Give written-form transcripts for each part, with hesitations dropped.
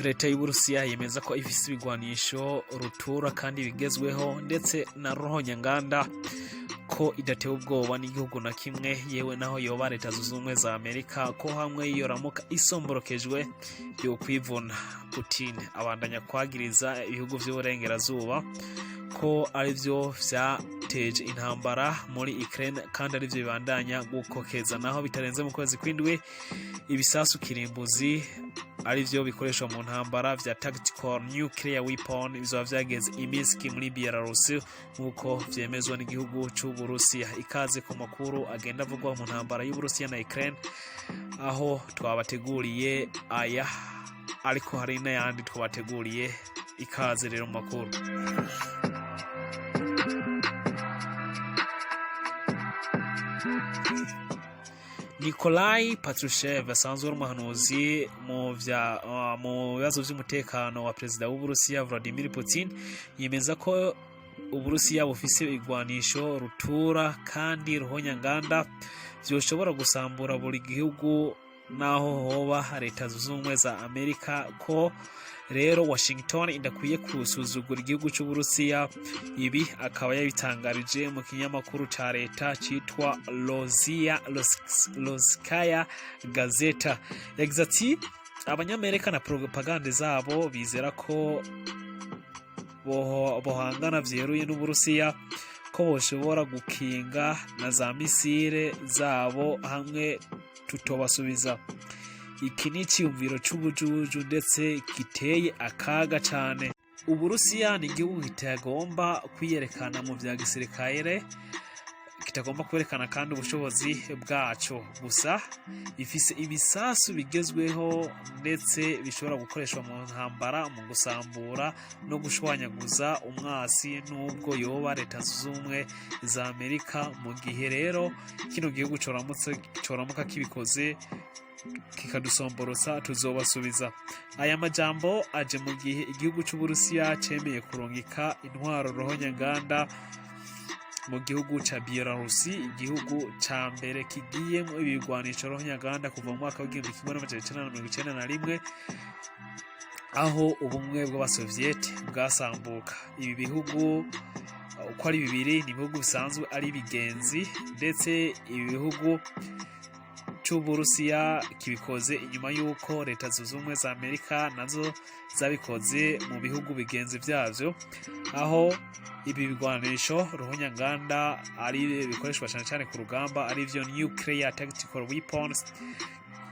Leta y'Uburusiya yemeza ko ifise ibigwanisho rutura kandi bigezweho ndetse na ruhonyanganda, ko idatewe ubwoba n'igihugu na kimwe, yewe naho yoba Leta Zunze Ubumwe za Amerika, ko hamwe yoramuka isomborokejwe yokwivuna. Putin abandanya kwagiriza ibihugu vy'uburengerazuba ko arivyo vyateje intambara muri Ukraine kandi arivyo bibandanya gukokeza, naho bitarenze mu kwezi kw'indwi ibisasu kirimbuzi arivyo bikoreshwa mu ntambara vya tactical nuclear weapon bizoba vyageze i Minsk muri Belarus, nk'uko vyemezwa n'igihugu c'Uburusiya. Ikaze ku makuru agenda avugwa mu ntambara y'Uburusiya na Ukraine, aho twabateguriye aya, ariko hari n'ayandi twabateguriye. Ikaze rero mu makuru. Nikolai Patrushev asanzwe ari umuhanuzi mu bibazo vy'umutekano wa perezida w'Uburusiya Vladimir Putin, yemeza ko Uburusiya bufise igwanisho rutura kandi ruhonyanganda vyoshobora gusambura buri gihugu, naho hoba Leta Zunze Ubumwe za Amerika, ko rero Washington idakwiye gusuzugura igihugu c'Uburusiya. Ibi akaba yabitangarije mu kinyamakuru ca leta citwa Rossiya Gazeta. Yagize ati: "Abanyamerika na propagande zabo bizera ko bohangana vyeruye n'Uburusiya, ko boshobora gukinga na za misile zabo hamwe tutobasubiza. Iki ni iciyumviro c'ubujuju ndetse giteye akaga cane. Uburusiya ni igihugu kitagomba kwiyerekana mu vya gisirikare, kitagomba kwerekana kandi ubushobozi bwaco. Gusa ifise ibisasu bigezweho ndetse bishobora gukoreshwa mu ntambara mu gusambura no gushwanyaguza umwasi, nubwo yoba Leta Zunze Ubumwe za Amerika. Mu gihe rero kino gihugu coramuka kibikoze kikadusomborosa, tuzobasubiza." Aya majambo aje mu gihe igihugu c'Uburusiya cemeye kurungika intwaro ruhonyanganda mu gihugu ca Belarusi, igihugu ca mbere kigiyemo ibigwanisho ruhonyanganda kuva mu mwaka w'1991, aho ubumwe bw'Abasoviete bwasambuka. Ibi bihugu uko ari bibiri ni ibihugu bisanzwe ari bigenzi, ndetse ibi bihugu c'Uburusiya kibikoze inyuma y'uko Leta Zunze Ubumwe za Amerika nazo zabikoze mu bihugu bigenzi vyavyo, aho ibi bigwanisho ruhonyanganda ari bikoreshwa cyane cyane ku rugamba, ari vyo nuclear tactical weapons,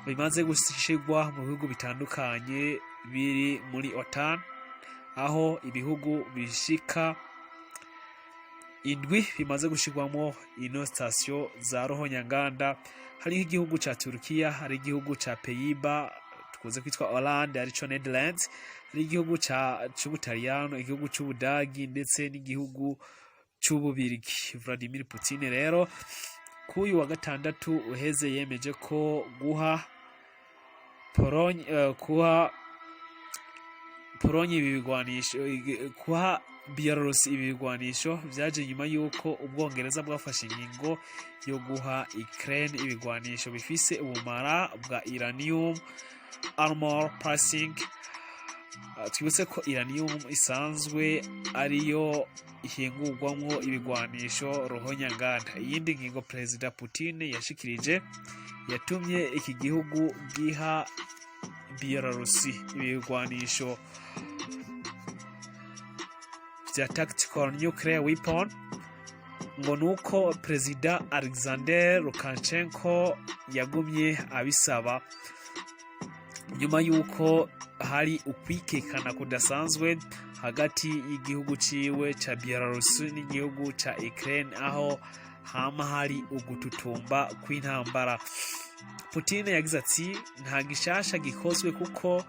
bimaze gushirwa mu bihugu bitandukanye biri muri OTAN, aho ibihugu bishika indwi bimaze gushirwamo ino sitasiyo za ruhonyanganda. Hariho igihugu ca Turukiya, hari igihugu ca Pays-Bas tukunze kwitwa Hollande, arico Netherlands, hari igihugu ca c'Ubutaliyano, igihugu c'Ubudagi ndetse n'igihugu c'Ububirigi. Vladimir Putin rero k'uyu wa gatandatu uheze yemeje ko guha Pologne, kuha Polonye ibi bigwanisho, kuha Belarus ibi bigwanisho vyaje nyuma y'uko Ubwongereza bwafashe ingingo yo guha Ukraine ibigwanisho bifise ubumara bwa uranium armor piercing. Twibutse ko uranium isanzwe ariyo ihingurwamwo ibigwanisho ruhonyanganda. Iyindi ngingo Perezida Putin yashikirije yatumye iki gihugu giha Belarus ibigwanisho vya tactical nuclear weapon ngo nuko Perezida Alexander Lukashenko yagumye abisaba, nyuma y'uko hari ukwikekana kudasanzwe hagati y'igihugu ciwe ca Belarus n'igihugu ca Ukraine, aho hama hari ugututumba kw'intambara. Putin yagize ati: "Nta gishasha gikozwe kuko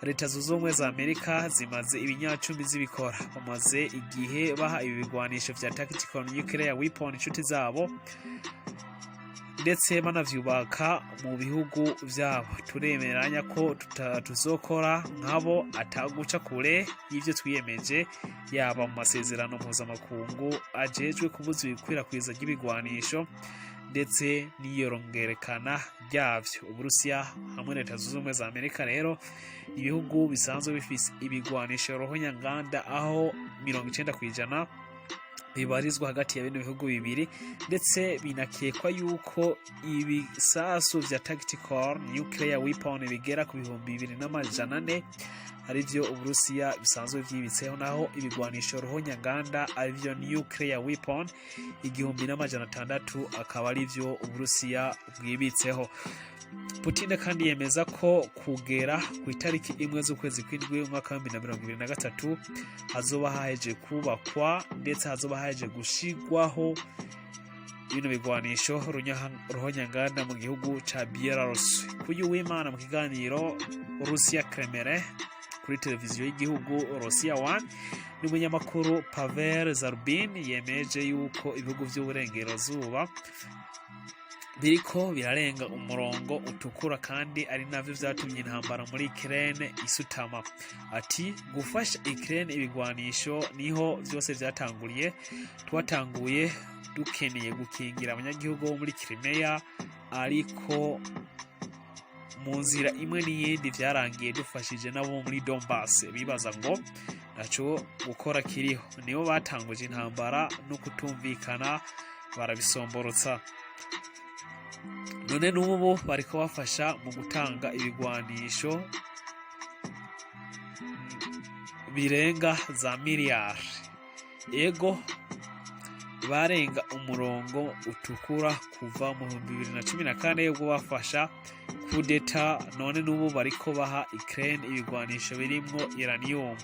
Leta Zunze Ubumwe za Amerika zimaze ibinyacumi zibikora. Bamaze igihe baha ibi bigwanisho vya tactical nuclear weapon inshuti zabo." Ndetse banavyubaka mu bihugu vyabo. Turemeranya ko tuzokora nkabo, ataguca kure y'ivyo twiyemeje, yaba mu masezerano mpuzamakungu ajejwe kubuza ikwirakwiza ry'ibigwanisho ndetse n'iyorongerekana ryavyo. Uburusiya hamwe na Leta Zunze Ubumwe za Amerika rero, ibihugu bisanzwe bifise ibigwanisho ruhonyanganda, aho 90% bibarizwa hagati ya bino bihugu bibiri. Ndetse binakekwa yuko ibisasu vya tactical nuclear weapon bigera ku 2400 arivyo Uburusiya bisanzwe vyibitseho, naho ibigwanisho ruhonyanganda arivyo nuclear weapon 1600 akaba arivyo Uburusiya bwibitseho. Putin kandi yemeza ko kugera ku itariki 1 z'ukwezi kw'indwi umwaka wa 2023 hazoba haheje kubakwa ndetse hazoba haheje gushigwaho bino bigwanisho ruhonyanganda mu gihugu ca Belarus. Kuyu w'Imana, mu kiganiro Russia Kremlin kuri televiziyo y'igihugu Russia One, n'umunyamakuru Pavel Zarubin, yemeje yuko ibihugu vy'uburengerazuba biriko birarenga umurongo utukura, kandi ari navyo vyatumye intambara muri Ukraine isutama. Ati: "Gufasha Ukraine ibigwanisho niho vyose vyatanguriye. Twatanguye dukeneye gukingira abanyagihugu bo muri Crimea, ariko mu nzira imwe n'iyindi vyarangiye dufashije nabo muri Donbass bibaza ngo naco gukora kiriho. Nibo batanguje intambara no kutumvikana, barabisomborotsa. None n'ubu bariko bafasha mu gutanga ibigwanisho birenga za miliyari. Ego, barenga umurongo utukura kuva mu 2014 ubwo bafasha kudeta. None n'ubu bariko baha Ukraine ibigwanisho birimwo uranium.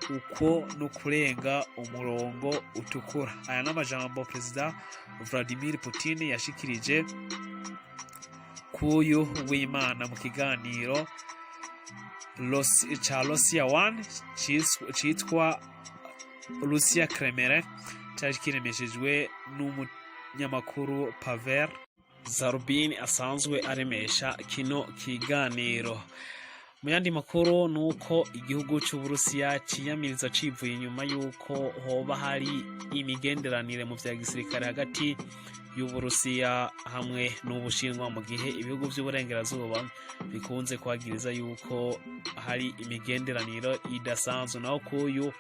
Uko no kurenga umurongo utukura." Aya n'amajambo Perezida Vladimir Putin yashikirije kuyu w'Imana mu kiganiro ca Russia One citwa Russia Kremlin, cari kiremeshejwe n'umunyamakuru Pavel Zarubin asanzwe aremesha kino kiganiro. Mu yandi makuru ni uko igihugu cy'Uburusiya ciyamiriza civuye inyuma y'uko hoba hari imigenderanire mu vya gisirikare hagati y'Uburusiya hamwe n'Ubushinwa, mu gihe ibihugu vy'uburengerazuba bikunze kwagiriza yuko hari imigenderanire idasanzwe. Naho kuyu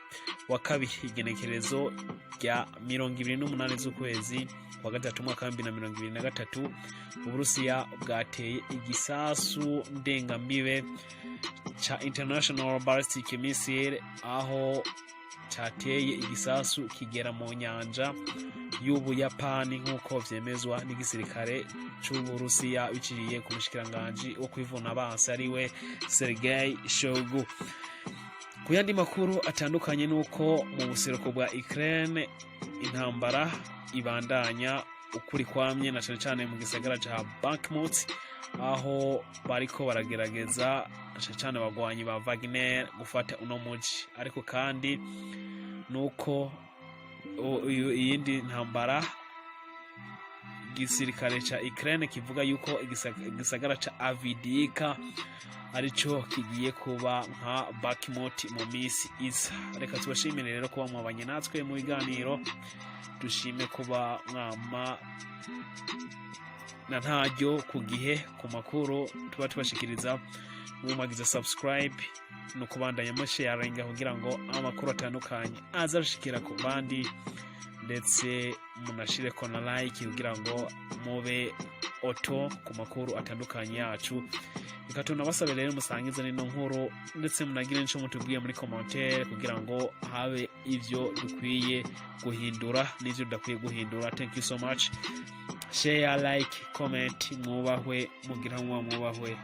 wa kabiri, igenekerezo rya 28 z'ukwezi kwa gatatu umwaka wa 2023, Uburusiya bwateye igisasu ndengambibe ca international ballistic missile, aho cateye igisasu kigera mu nyanja y'Ubuyapani, nk'uko vyemezwa n'igisirikare c'Uburusiya biciriye ku mushikiranganji wo kwivuna abansi, ariwe Sergei Shoigu. Ku yandi makuru atandukanye, nuko mu buseruko bwa Ukraine intambara ibandanya ukuri kwamye, na cane cane mu gisagara ca Bakhmut, aho bariko baragerageza na cane cane abagwanyi ba Wagner gufata uno muji. Ariko kandi nuko iyindi ntambara, igisirikare ca Ukraine kivuga yuko igisagara ca Avdiivka arico kigiye kuba nka Bakhmut mu misi iza. Reka tubashimire rero kuba mwabanye natwe mu biganiro, dushime kuba mwama na ntaryo ku gihe ku makuru tuba tubashikiriza. Mumagiza subscribe no kubandanya musharinga kugira ngo amakuru atandukanye aza arashikira ku bandi, ndetse munashireko na like kugira ngo mube auto ku makuru atandukanye yacu. Reka tunabasabe rero musangize n'ino nkuru, ndetse munagire n'ico mutubwiye muri commentaire kugira ngo habe ivyo dukwiye guhindura n'ivyo tudakwiye guhindura. Thank you so much. Share, like, comment. Mwubahwe, mugira mwubahwe.